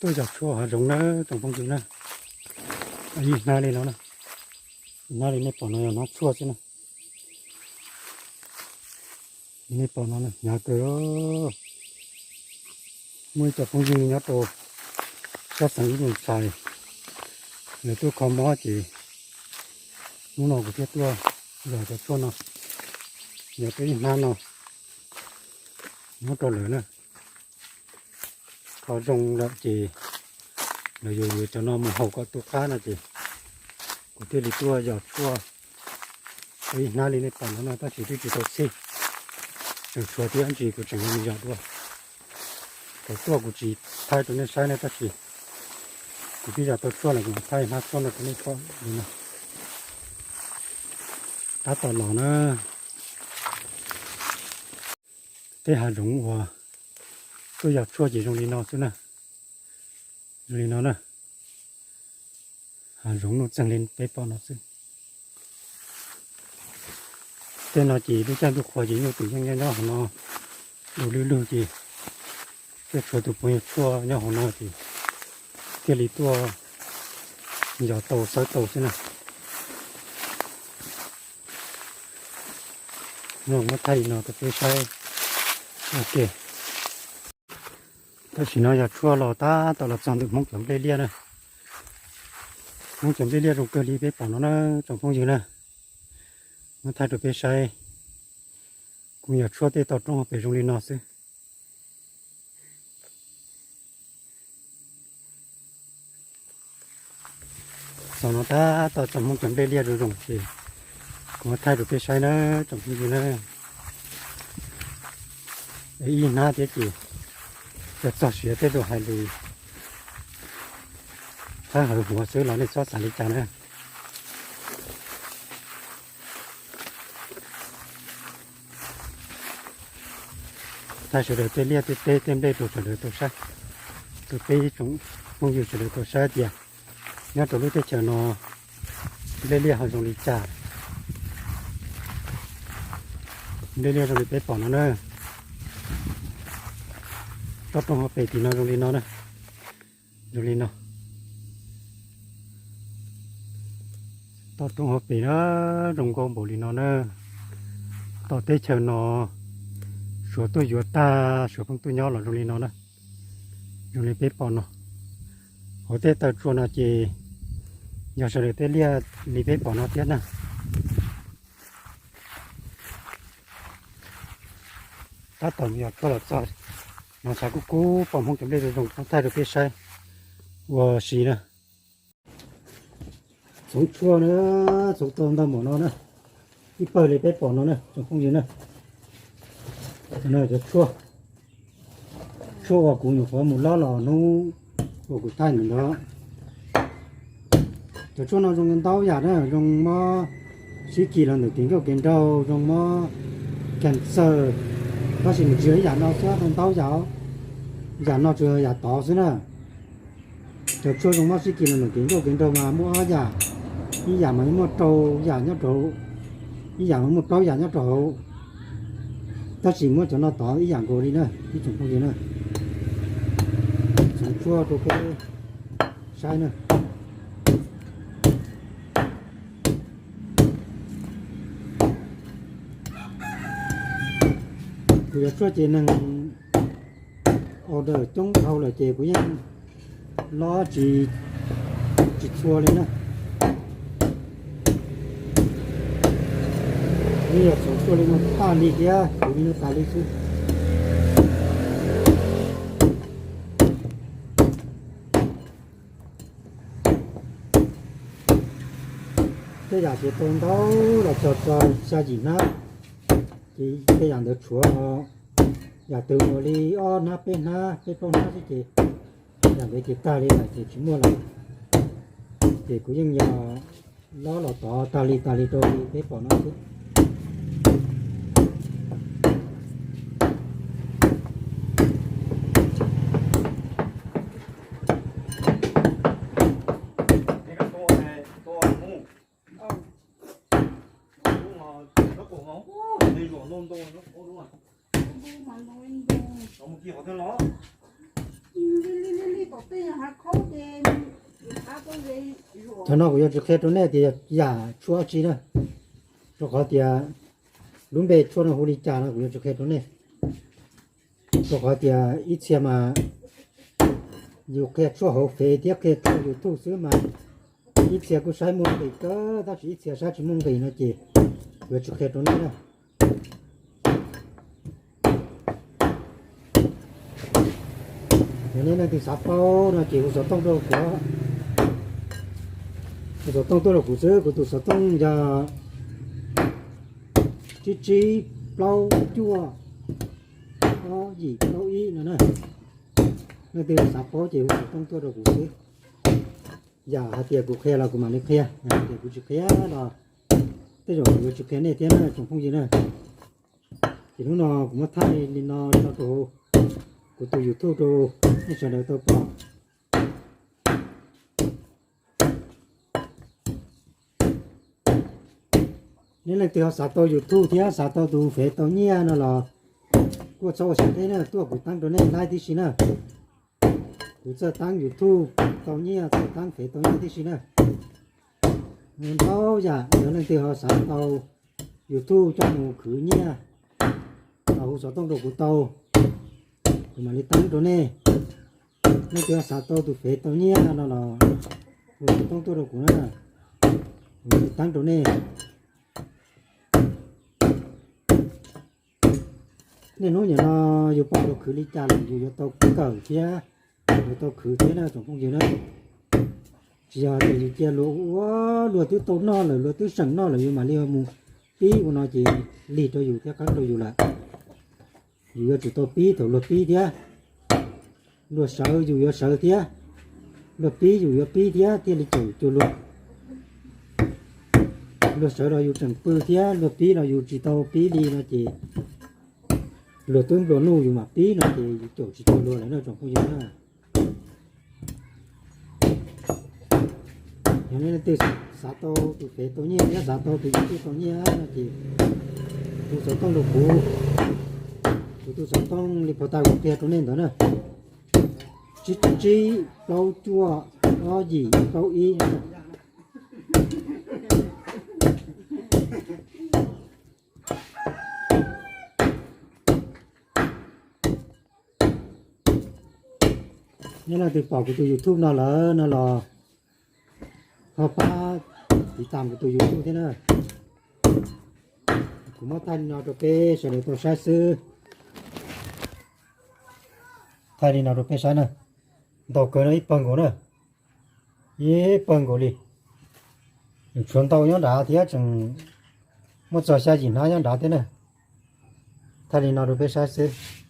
Tuaj yog tshuaj hav zoov na tsoom phooj ywg na. Ib hnab li no na, ib hnab li nej pom no yog hnab tshuaj xwb na. Nej pom no hnyav kawg. Muaj ib co phooj ywg nyob rau sab xeev ib tug ntxhais, nws tuaj kho mob ces hnub no kuv thiaj tuaj yog cov tshuaj no, yog peb ib hnab no muab rau lawv na. Kho zoo lawm ces lawv yuav yuav cov no mus haus kom tu qab no ces kuv thiaj li tuaj yog tshuaj. Ib hnab li nej pom no no tab sis twb tsis tau txhij, tseem tshuav thiab ntsis kuv tseem yuav mus yog dua. Thaum tuaj kuv tsis thaij rau nej saib na tab sis kuv twb yog tau tshuaj lawm kuv thaij hnab tshuaj no rau nej pom li no. Tab tom los na. Tej hav zoov uas tuaj yog tshuaj ces zoo li no xwb na. Zoo li no na. Hav zoov nuj txeeg li peb pom no xwb. Tej no ces lub caij ntuj qhua ces nyuj twm yeej nyob nyob hauv no du lwj lwg ces thiaj tshuav tus pov yog tshuaj nyob hauv no ces thiaj li tuaj yog tau xawb tau xwb na. No muab thaij li no rau peb saib ua ke. Tam sim no yog tshuaj los tab tom los txog ntawm Hmoob cov nplej liaj na. Hmoob cov nplej liaj zoo kawg li peb pom no na tsoom phooj ywg na. Muab thaij rau peb saib. Kuv yog tshuaj tej toj roob hauv pes zoo li no xwb. Txog no tab tom txog Hmoob cov nplej liaj zoo zoo ces kuv muab thaij rau peb saib na tsoom phooj ywg na. Ib hnab thiab ces yog txog siav tej zaum hais lus hawb hawv huav xwb los nej txhob xav li cas na. Thaij sawv daws tej liaj tej teb tej nplej rau sawv daws tau saib, rau peb tsoom phooj ywg sawv daws tau saib tias nyob rau lub teb chaws no nplej liaj ho zoo li cas. Nplej liaj zoo li peb pom no na. Toj roob hauv pes tim no zoo li no na. Zoo li no. Toj roob hauv pes na, zoo nkauj npaum li no na. Tom teb chaws no suav tuaj yuav tag, suav pheej tuaj nyob los zoo li no na. Zoo li peb pom no. Hauv tej taw tsua no ces yog sawv daws tej liaj li peb pom no thiab na. Tab tom yog tshuaj los txog no, xav kub kub pom Hmoob cov nplej zoo zoo thaij rau peb saib ua si na. Txhoov tshuaj na, txhoov tau ntau npaum no na, ib pawg li peb pom no na tsoom phooj ywg na. Cov tshuaj, tshuaj uas kuv nyuam qhuav mus lob los hnub uas kuv thaij ntawd. Cov tshuaj no zoo ntau yam na, zoo mob sib kis los ntawm kev nkauj kev nraug, zoo mob cancer, tab sis nws tsis yog ib yam no xwb, ntau yam, yam no tsuas yog yam tod xwb na. Cov tshuaj zoo mob sib kis los ntawm kev nkauj kev nraug mas muaj ob yam, ib yam mas muaj rau yam nyob rau hauv, ib yam mas muaj plaub yam nyob rau hauv, tab sis muab cov no tod ib yam nkaus li na ib tsoom phooj ywg na. Txhoov tshuaj rau peb saib na. Kuv yuav tshuaj ces neeg order coob dhau lawm ces kuv yeej lob tsis, tsis txhua li na. Yeej yog txhoov tshuaj li no tas li thiab kuv li no tas li xwb. Tej yam ces tau ntau los txog txog xya yim hnab, ces tej yam ntawd tshuav ho yam twg uas li ob hnab peb hnab peb plaub hnab xwb ces yam ntawd ces tag li lawm ces tsis muaj lawm. Ces kuv yeej yog lob los tod tag li tag li rau li peb pom no xwb. Thaum no kuv yuav tsis qhia rau nej tias yam tshuaj tsi na, rau qhov tias lub npe tshuaj no hu li cas no kuv yuav tsis qhia rau nej. Rau qhov tias ib txhia mas yus qhia tshuaj hauv Fev thiab qhia tshuaj YouTube xwb mas ib txhia kuj saib muaj nqis kawg, tab sis ib txhia saib tsis muaj nqis no ces kuv yuav tsis qhia rau nej na. Yog nej leej twg xav paub no ces hu xov tooj rau kuv, hu xov tooj tuaj rau kuv xwb. Kuv tus xov tooj yog tsib tsib plaub cuaj ob yim plaub ib no na. Leej twg xav paub ces hu xov tooj tuaj rau kuv xwb. Yam hais tias kuv qhia los kuv mam li qhia, yam hais tias kuv tsis qhia los tej zaum kuv yuav tsis qhia nej thiab na tsoom phooj ywg na. Ces hnub no kuv muab thaij li no tso rau kuv tus YouTube rau nej sawv daws tau pom. Nej leej twg ho xav tau YouTube thiab xav tau tus Fev tau nyiaj no los kuj txhob ua siab deb na, tuaj kuv teeb rau nej laib tib si na. Kuv txawj teeb YouTube tau nyiaj, txawj teeb Fev tau nyiaj tib si na. Ntau yam, yog leej twg ho xav tau YouTube coj mus khwv nyiaj los hu xov tooj rau kuv tau, kuv mam li teeb rau nej. Leej twg ho xav tau tus Fev tau nyiaj no los hu xov tooj tuaj rau kuv na, kuv mam li teeb rau nej. Niaj hnub nim no yus pom luag khwv li cas lawm yus yuav tau kawm thiab, yuav tau khwv thiab na tsoom phooj ywg na. Tsis yog tias yus cia luag ua, luag twb tau noj lawm, luag twb seem noj lawm yus mam li mus pib ua no ces lig rau yus thiab qeeb rau yus lawm. Yus yuav tsum tau pib thaum luag pib thiab. Luag sawv yus yuav sawv thiab, luag pib yus yuav pib thiab thiaj li caum cuag luag. Luag sawv los yus tseem pw thiab, luag pib los yus tsis tau pib li no ces luag twb nplua nuj yus mam pib no ces yus caum tsis cuag luag lawm na tsoom phooj ywg na. Yog nej leej twg xav tau tus Fev tau nyiaj thiab xav tau tus YouTube tau nyiaj no ces hu xov tooj rau kuv. Kuv tus xov tooj li phau tas kuv qhia rau nej ntawd na, tsib tsib plaub cuaj ob yim plaub ib. Nyob leej twg pom kuv tus YouTube no lawm no los ho pab tiv tam kuv tus YouTube thiab na. Kuv muab thaij li no rau peb sawv daws tau saib xwb. Thaij li no rau peb saib na. Ntau kawg no ib pawg nkaus na. Ib pawg nkaus li. Tshuav ntau nyob nrad thiab tseem muaj txog xya yim hnab nyob nrad thiab na. Thaij li no rau peb saib xwb.